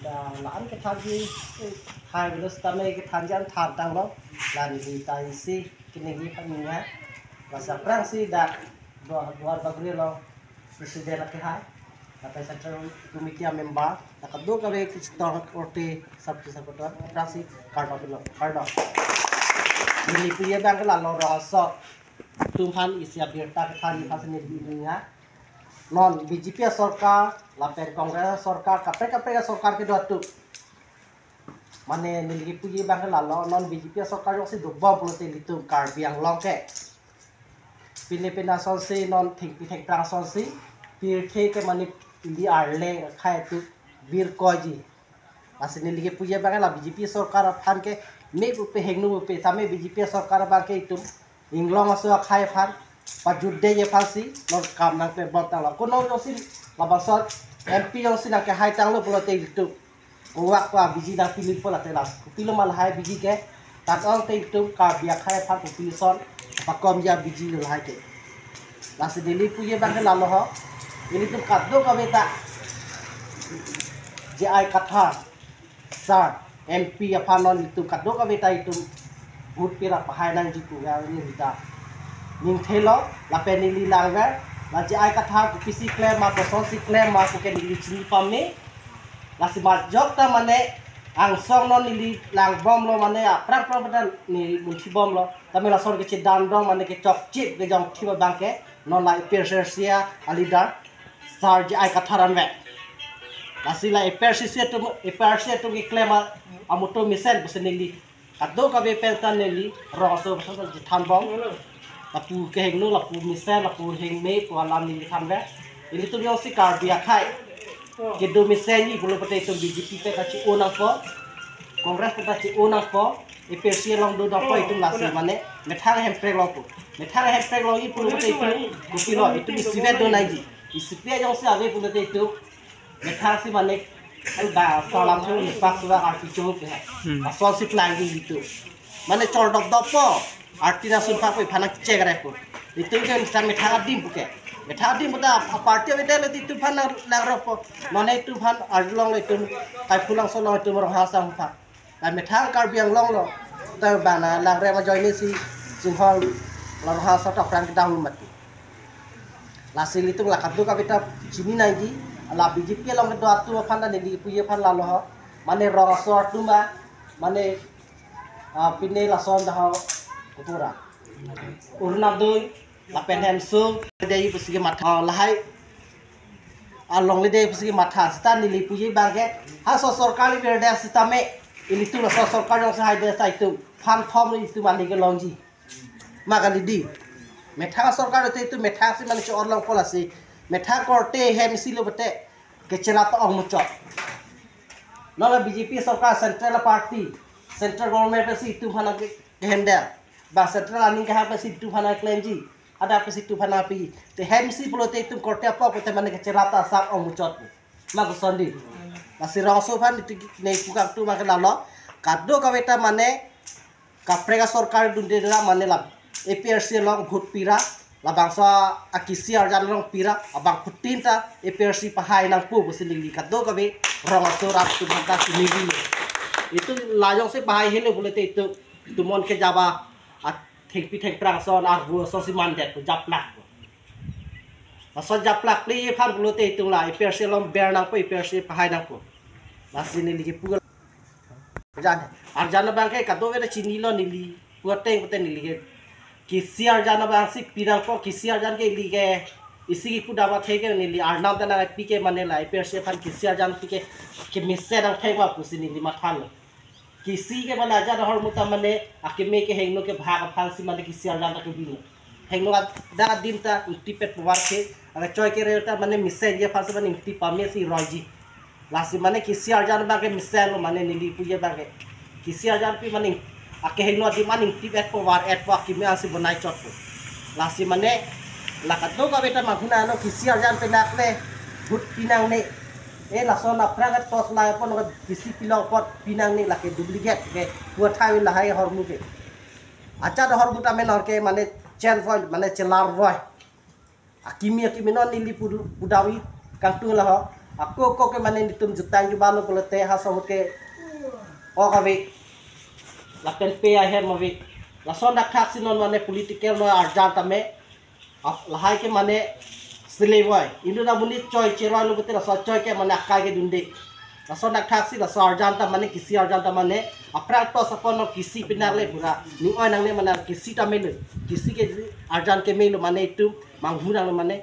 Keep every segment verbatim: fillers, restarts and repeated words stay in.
Dak la-an kethanji, hai lo sitame kethanji an thantanglo. La neli ta isi keningje phan ningje. Lasi aphrangsi dak Dua-, Duar Bagori along President akehai, lapen Central Committee a-member, dak kadokave kachetong korte sub kisa kotor, aphrangsi kardom pilo, kardom. Neli puji abang ke lalo rong aso atum aphan isi abirta kethanji aphansi neli ningje. Non B J P asorkar, lapen Congress asorkar, kaprek kaprek asorkar kedo atum. Mane neli kepuji abang ke lalo, non B J P asorkar jongsi dobom pulote ilitum Karbi Anglong ke pine pine asonsi non thengpi thengphrang asonsi pirthe ke mane ili arleng akhei atum birkoiji. Lasi neli kepuji abang ke la B J P sorkar aphan ke me pupe hingno pupe tame B J P sorkar abang ke itum inglong aso akhei aphan pajutde aphansi non kam nangpebom tanglo. Konong jongsi labangso M P jongsi nangkehai tanglo pulote itum kowak pa biji nangpili pulote la kopilo ma lahai biji ke, tat ong te itum Karbi akhei aphan population pakomji abiji lo lahai ke. Lasi neli puji abang ke lalo ho. Ilitum kadokave ta J I Kathar sir, M P aphan non itum kadokave ta itum vote pira pahai nangji pu ga neli ta ningthelo, lapen neli langver, la J I Kathar kopisi klem ma, kosonsi klem ma pu ke neli chini pame. Lasi majok ta mane angsong non neli langbomlo, mane aphrang aphrang pada neli munthibomlo. Tame lason kechedam dong mane kechokche kejongthip abang ke non la A P H L C a-leader sir J I Kathar anvet. Lasi la A P H L C atum, A P H L C atum keklem a, amoto mesen pusi neli kadokave pen ta neli rong aso aphan ta chethanbom. Lapu kehingno, lapu mesen, lapu hingme pu alam neli thanve. Ilitum jongsi Karbi akhei kedo mesenji pulo pute itum B J P pen kachi-o nangpo, Congress pen kachi-o nangpo, A P H L C along do nangpo itum, lasi mane methang hemprek longpo. Methang hemprek longji pulo pute itum kopilo, itum isivet do nangji. Isivet jongsi ave pulote itum methang si mane, kan ba salam tu ni pak sudah arti cukup ya. Hmm. Asal si pelangi gitu. Mane chor dok dok po. Arti na sun pak po, iphan nangchek rek po. Itum ke insan methang adim pu ke. Methang adim pu ta party ave det le itum aphan nang, nangrok po. Mane itum aphan arjulong le itum kai pulang solong itum Rong Asor aphan. La methang Karbi Anglong lo. Ta bana langre ma join si Singhol la Rong Asor ta aphrang kedam mati. Lasi ilitum la kadokave ta chini nangji, la B J P along kedo atum aphan ta neli puji aphan lalo ho. Mane rong asor atum ma, mane, ah, pine lason dak ho, kopi ra, Orunodoi, lapen hemso, dei pusi kematha, ah, lahai along le dei pusi kematha, seta neli puji abang ke, ha so sorkar le birda sitame, ilitum la so sorkar jongsi haidet seta itum phan thom le itum mane kelongji. Ma kali dei. Methang sorkar te itum methang si mane chor longpo, lasi methang korte hem isi lo pute kechelap ong muchot. Non la B J P sorkar, central party, central government pensi itum aphan ke, kehem der. Ba central aning kehang pensi itum aphan klemji. Ada pensi itum aphan pi. Te hem isi pulote itum korte apot pute mane kechelap ta asap ong muchot. Ma koson dei. Lasi rong aso aphan itum ne pukak tu ma ke lalo. Kadokave ta mane kaprek asorkar dunde ra mane la A P H L C along vote pira, labangso a-K C arjan along pira, abangphutin ta A P H L C pahai nangpo pusi neli kadokave rong aso rat atum aphan ta chini ri. Itum la jongsi pahai helo pulote itum, itum mon kejaba, a thengpi thengphrang ason, arvo ason si mandet pu japlak pu. Laso japlak le aphan pulote itum la A P H L C along ber nangpo, A P H L C pahai nangpo. Lasi neli kepu arjan. Arjan abang ke kadokave ta chinilo neli. Pu ateng pute neli ke, K C arjan abang si pi nangpo, K C arjan ke ili ke isi kipu dam athe ke neli arnam ta nangpi ke mane la A P H L C aphan K C arjan pi ke, kemesen nangthek ma pusi neli matha lo. K C ke mane ajat ahormu ta mane akeme kehingno kebhak aphan si mane K C arjan ta kebi lo. Hingno ad-, dak adim ta ingtipet povar ke, aga choi kere ta mane mesenji aphan si mane ingtip pame si roiji. Lasi mane K C arjan abang ke mesen lo mane neli puji abang ke. K C arjan pi mane akehingno adim an ingtip et povar et po, akeme ansi bonai chot po. Lasi mane la kadokave ta manghuna lo K C arjan penak le vote pi nangne. Eh, lason aphrang ke torch light pon ke K C pilong apot pi nangne, lake duplicate ke pu athai lahai ahormu ke. Ajat ahormu ta menor ke mane chen voi, mane chelar voi. Akimi akimi non neli pudu pudawi kangtung la ho. Ako ako ke mane netum jutang jubalo pulote ha sohut ke ok ave. Lapen pe ahem ave. Lason dak thak si non mane political no arjan tame. Ap-, lahai ke mane sile voi. Inut amonit choi cheroi lo pulote laso choi ke mane akai ke dunde. Lason dak thak si laso arjan ta mane kisi arjan ta mane aphrang to sapon no kisi pinang le pura. Ning oi nangne mane kisi ta melo. Kisi ke arjan ke melo mane itum manghu nang mane.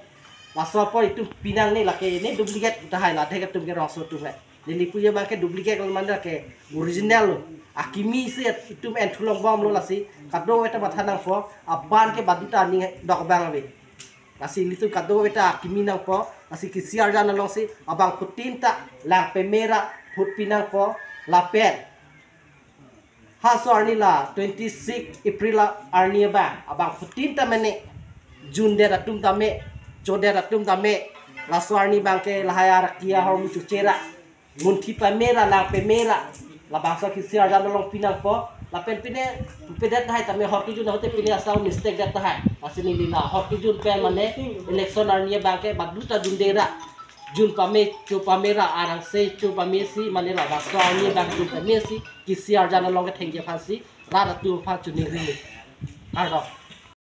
Laso apor itum pinang ne lake ne duplicate tahai la dek atum ke rongso atum hai. Neli puye abang ke duplicate lo mane ke original lo. Akimi si itum en thulong bom lo lasi. Kadokave ta matha nangpo. Aban ke baduta ning dok abang ave. Lasi ilitum kadokave ta akimi nangpo. Lasi kisi arjan along si abangphutin ta lang pemera phut pinangpo. Lapen ha so arni la twenty-six April arni abang, abangphutin ta mane jundet atum tame, chodet atum tame, laso arni abang ke lahai arak kia hormu chuchera, munthi pamera, lang pemera, labangso kisi arjan along pinangpo. Lapen pine pedet tahai tame hor kejun ahut te pine asau mistake det tahai. Lasi neli la hor kejun pen mane election arni abang ke baduta dunde ra jun pame cho pamera arang se cho pame si mane labangso arni abang jun pame si kisi arjan along kethengji aphan si rat atum aphan choningri. Kardom.